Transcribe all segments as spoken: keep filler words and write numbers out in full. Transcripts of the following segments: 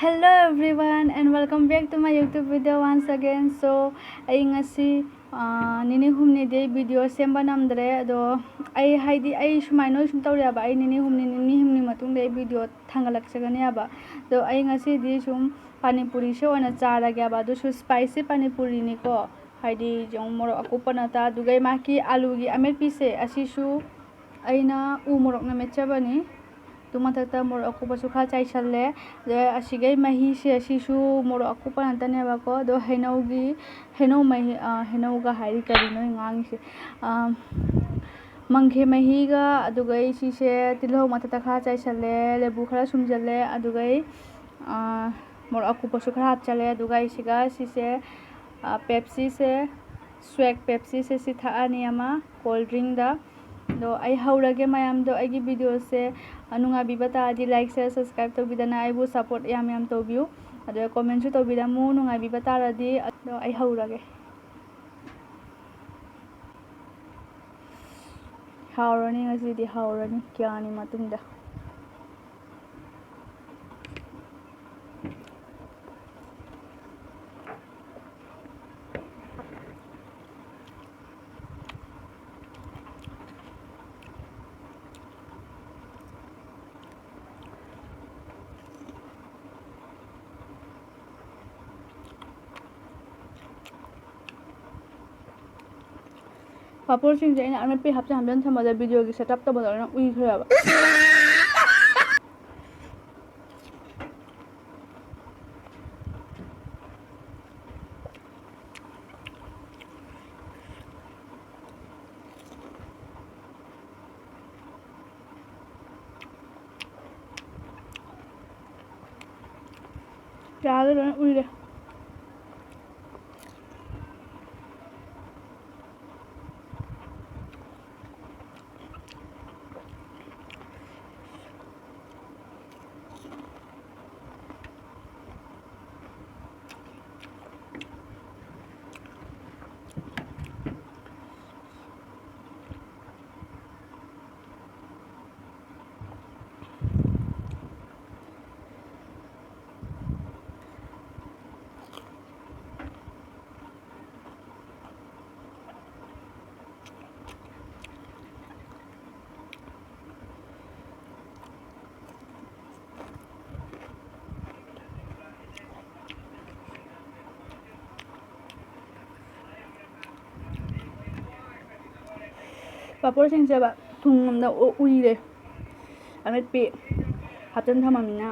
Hello everyone and welcome back to my YouTube video once again. So, ꯑꯩ ꯉꯁꯤ, ꯑꯥ, ꯅꯤꯅꯤ ꯍꯨꯝꯅꯤꯗꯤ ꯑꯩ video ꯁꯦꯝꯕ ꯅꯝꯗ꯭ꯔꯦ꯫ ꯑꯗꯣ ꯑꯩ, ꯍꯥꯏꯗꯤ, ꯑꯩ ꯁꯨꯃꯥꯏꯅ ꯁꯨꯝ ꯇꯧꯔꯦꯕ, ꯑꯩ ꯅꯤꯅꯤ ꯍꯨꯝꯅꯤ, ꯅꯤꯅꯤ ꯍꯨꯝꯅꯤ ꯃꯇꯨꯡꯗ ꯑꯩ video ꯊꯥꯡꯒꯠꯂꯛꯆꯒꯅꯦꯕ꯫ ꯑꯗꯣ ꯑꯩ ꯉꯁꯤꯗꯤ ꯁꯨꯝ ꯄꯥꯅꯤꯄꯨꯔꯤꯁꯦ ꯑꯣꯏꯅ ꯆꯥꯔꯒꯦꯕ꯫ ꯑꯗꯨꯁꯨ spicy ꯄꯥꯅꯤꯄꯨꯔꯤꯅꯤꯀꯣ, ꯍꯥꯏꯗꯤ ꯌꯦꯡꯉꯨ, ꯃꯣꯔꯣꯛ ꯑꯀꯨꯞꯄ ꯅꯠꯇ, ꯑꯗꯨꯒ ꯃꯥꯒꯤ ꯑꯂꯨꯒꯤ ꯑꯃꯦꯠꯄꯤꯁꯦ, ꯑꯁꯤꯁꯨ ꯑꯩꯅ ꯎ ꯃꯣꯔꯣꯛꯅ ꯃꯦꯠꯆꯕꯅꯤ꯫ ꯑꯗꯨ ꯃꯊꯛꯇ ꯃꯣꯔꯣꯛ ꯑꯀꯨꯞꯄꯁꯨ ꯈꯔ ꯆꯥꯏꯁꯜꯂꯦ꯫ ꯑꯗ ꯑꯁꯤꯒꯩ ꯃꯍꯤꯁꯦ, ꯑꯁꯤꯁꯨ ꯃꯣꯔꯣꯛ ꯑꯀꯨꯞꯄ ꯉꯥꯛꯇꯅꯦꯕꯀꯣ꯫ ꯑꯗꯣ ꯍꯩꯅꯧꯒꯤ, ꯍꯩꯅꯧ ꯃꯍꯤ, ꯑ, ꯍꯩꯅꯧꯒ ꯍꯥꯏꯔꯤ ꯀꯔꯤꯅꯣ ꯑꯩ ꯉꯥꯡꯉꯤꯁꯦ? ꯑ, ꯃꯪꯈꯦ ꯃꯍꯤꯒ, ꯑꯗꯨꯒ ꯑꯩ ꯁꯤꯁꯦ ꯇꯤꯜꯍꯧ ꯃꯊꯛꯇ ꯈꯔ ꯆꯥꯏꯁꯜꯂꯦ, ꯂꯦꯕꯨ ꯈꯔ ꯁꯨꯝꯖꯜꯂꯦ, ꯑꯗꯨꯒ ꯑꯩ, ꯑ, ꯃꯣꯔꯣꯛ ꯑꯀꯨꯞꯄꯁꯨ ꯈꯔ ꯍꯥꯞꯆꯜꯂꯦ꯫ ꯑꯗꯨꯒ ꯑꯩ ꯁꯤꯒ, ꯁꯤꯁꯦ, ꯑ, ꯄꯦꯞꯁꯤꯁꯦ, ꯁ꯭ꯋꯦꯛ ꯄꯦꯞꯁꯤꯁꯦ ꯁꯤ ꯊꯛꯑꯅꯤ ꯑꯃ, cold drinkꯗ꯫ ꯑꯗꯣ ꯑꯩ ꯍꯧꯔꯒꯦ ꯃꯌꯥꯝꯗꯣ꯫ ꯑꯩꯒꯤ videoꯁꯦ, ꯑ, ꯅꯨꯡꯉꯥꯏꯕꯤꯕ ꯇꯥꯔꯗꯤ like, share, subscribe ꯇꯧꯕꯤꯗꯅ ꯑꯩꯕꯨ support ꯌꯥꯝ ꯌꯥꯝ ꯇꯧꯕꯤꯌꯨ꯫ ꯑꯗꯨꯒ commentꯁꯨ ꯇꯧꯕꯤꯔꯝꯃꯨ ꯅꯨꯡꯉꯥꯏꯕꯤꯕ ꯇꯥꯔꯗꯤ꯫ ꯑꯗꯣ ꯑꯩ ꯍꯧꯔꯒꯦ꯫ ꯍꯥꯎꯔꯅꯤ ꯉꯁꯤꯗꯤ, ꯍꯥꯎꯔꯅꯤ ꯀꯌꯥꯅꯤ ꯃꯇꯨꯡꯗ꯫ ꯄꯥꯐꯣꯔꯁꯤꯡꯁꯦ ꯑꯩꯅ ꯑꯃꯦꯠꯄꯤ ꯍꯥꯞꯆꯤꯟ ꯍꯥꯞꯆꯤꯟ ꯊꯝꯕꯗ videoꯒꯤ setup ꯇꯧꯕꯗ ꯂꯣꯏꯅ ꯎꯏꯈ꯭ꯔꯦꯕ꯫ ꯌꯥꯗ ꯂꯣꯏꯅ ꯎꯏꯔꯦ꯫ ꯄꯥꯄꯣꯔ ꯁꯦꯝꯁꯦꯕ꯫ ꯊꯨꯝ ꯑꯝꯗ ꯎ-, ꯎꯏꯔꯦ꯫ ꯑꯃꯦꯠꯄꯤ ꯍꯥꯞꯆꯤꯟ ꯊꯝꯃꯃꯤꯅ꯫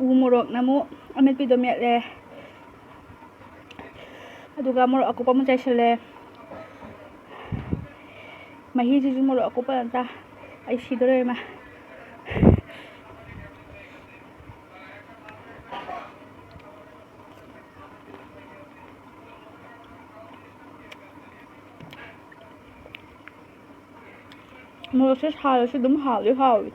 ꯎ ꯃꯣꯔꯣꯛꯅ ꯑꯃꯨꯛ ꯑꯃꯦꯠꯄꯤꯗꯣ ꯃꯦꯠꯂꯦ꯫ ꯑꯗꯨꯒ ꯃꯣꯔꯣꯛ ꯑꯀꯨꯞꯄ ꯑꯃ ꯆꯥꯏꯁꯤꯜꯂꯦ꯫ ꯃꯍꯤꯁꯤꯁꯨ ꯃꯣꯔꯣꯛ ꯑꯀꯨꯞꯄ ꯉꯥꯛꯇ꯫ ꯑꯩ ꯁꯤꯗꯣꯔꯦ ꯏꯃꯥ꯫ ꯃꯣꯔꯣꯛꯁꯦ ꯁꯥꯔꯁꯨ ꯑꯗꯨꯝ ꯍꯥꯎꯗꯤ ꯍꯥꯎꯏ꯫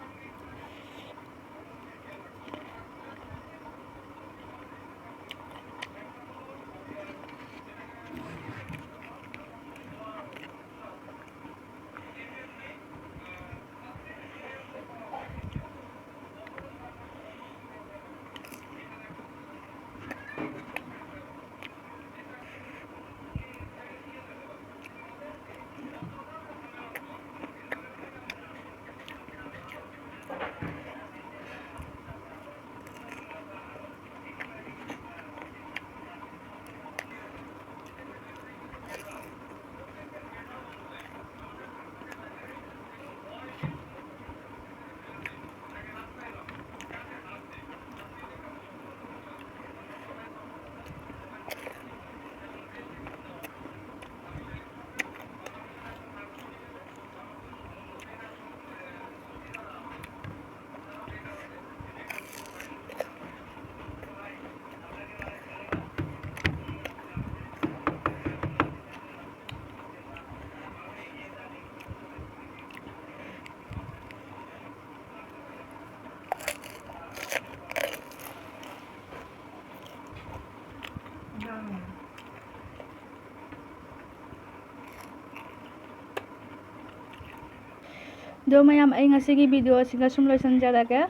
ꯑꯗꯣ ꯃꯌꯥꯝ, ꯑꯩ ꯉꯁꯤꯒꯤ video ꯑꯁꯤꯒ ꯁꯨꯝ ꯂꯣꯏꯁꯤꯟꯖꯔꯒꯦ꯫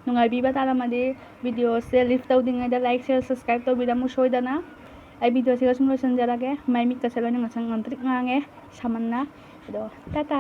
ꯅꯨꯡꯉꯥꯏꯕꯤꯕ ꯇꯥꯔꯝꯃꯗꯤ video ꯁꯦ leave ꯇꯧꯗ꯭ꯔꯤꯉꯩꯗ like, share, subscribe ꯇꯧꯕꯤꯔꯝꯃꯨ ꯁꯣꯏꯗꯅ꯫ ꯑꯩ video ꯑꯁꯤꯒ ꯁꯨꯝ ꯂꯣꯏꯁꯤꯟꯖꯔꯒꯦ꯫ ꯃꯥꯏ ꯃꯤꯠꯀꯁꯦ ꯂꯣꯏꯅ ꯉꯁꯪ ꯉꯝꯇ꯭ꯔꯤꯛ ꯉꯥꯡꯉꯦ ꯁꯥꯃꯟꯅ꯫ ꯑꯗꯣ ꯇꯥꯇꯥ꯫